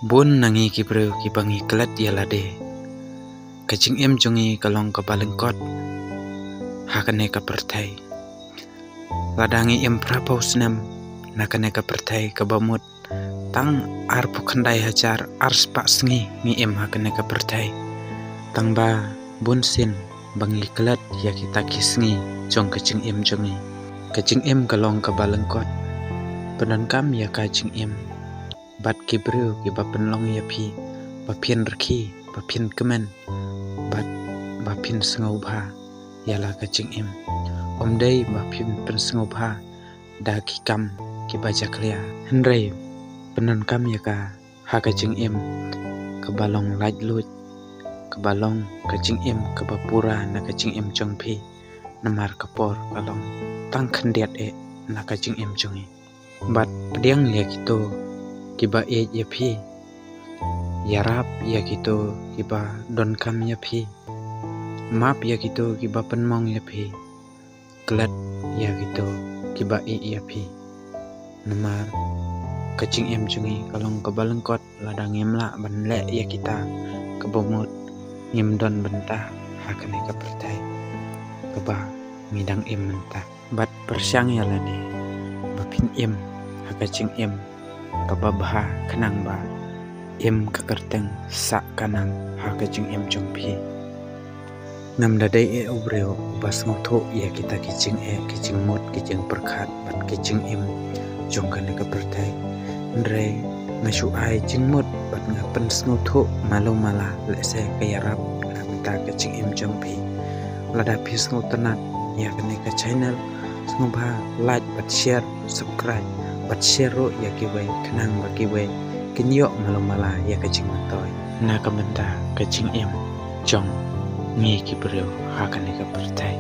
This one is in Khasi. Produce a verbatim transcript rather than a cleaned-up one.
Bun na ngi ki briew kiba ngi klet ïa lade. Ka jingim jong ngi ka long kaba lyngkot ha kane ka pyrthei. Lada ngi im phra phew snem na kane ka pyrthei, kaba mut tang arphew khyndai hajar arspah sngi ngi im ha kane ka pyrthei. Tang ba bun sien ba ngi klet ïa kita ki sngi jong ka jingim jong ngi. Ka jingim ka long kaba lyngkot. Pyndonkam ïa ka jingim bad ki briew kiba pynlong ïa phi ba phin rkhie, ba phin kmen, bad ba phin sngewbha ïa la ka jingim. Ym dei ba phin pynsngewbha da ki kam kiba jakhlia, hynrei pyndonkam ïa ka ha ka jingim kaba long laitluid, kaba long ka jingim kaba pura na ka jingim jong phi. Namar ka por ka long tang khyndiat eh na ka jingim jong ngi. Bad pdiang ïa kito kiba ïeit ïa phi, ïarap ïa kito kiba donkam ïa phi, map ïa kito kiba pynmong ïa phi, klet ïa kito kiba ïeit ïa phi. Namar ka jingim jong ngi ka long kaba lyngkot. Lada ngim lah ban leh ïa kita, kaba mut ngim don bynta ha kane ka pyrthei kaba ngi dang im mynta. Bad pyrshang ïa lade ba phin im ha ka jingim kaba bha, khnang ba im ka kyrteng sah ka nam ha ka jingim jong phi. Ngam da dei eh u briew uba sngewthuh ïa kita ki jingeh, ki jingmut, ki jingpyrkhat bad ki jingim jong kane ka pyrthei. Hynrei nga shu ai jingmut bad nga pynsngewthuh malu mala, lehse ka ïarap na bynta ka jingim jong phi. Lada phi sngewtynnat ïa kane ka channel, sngewbha like bad share, subscribe bad share ruh ïa kiwei, khnang ba kiwei kin ïoh malu mala ïa ka jingmyntoi na ka bynta ka jingim jong ngi ki briew ha kane ka pyrthei.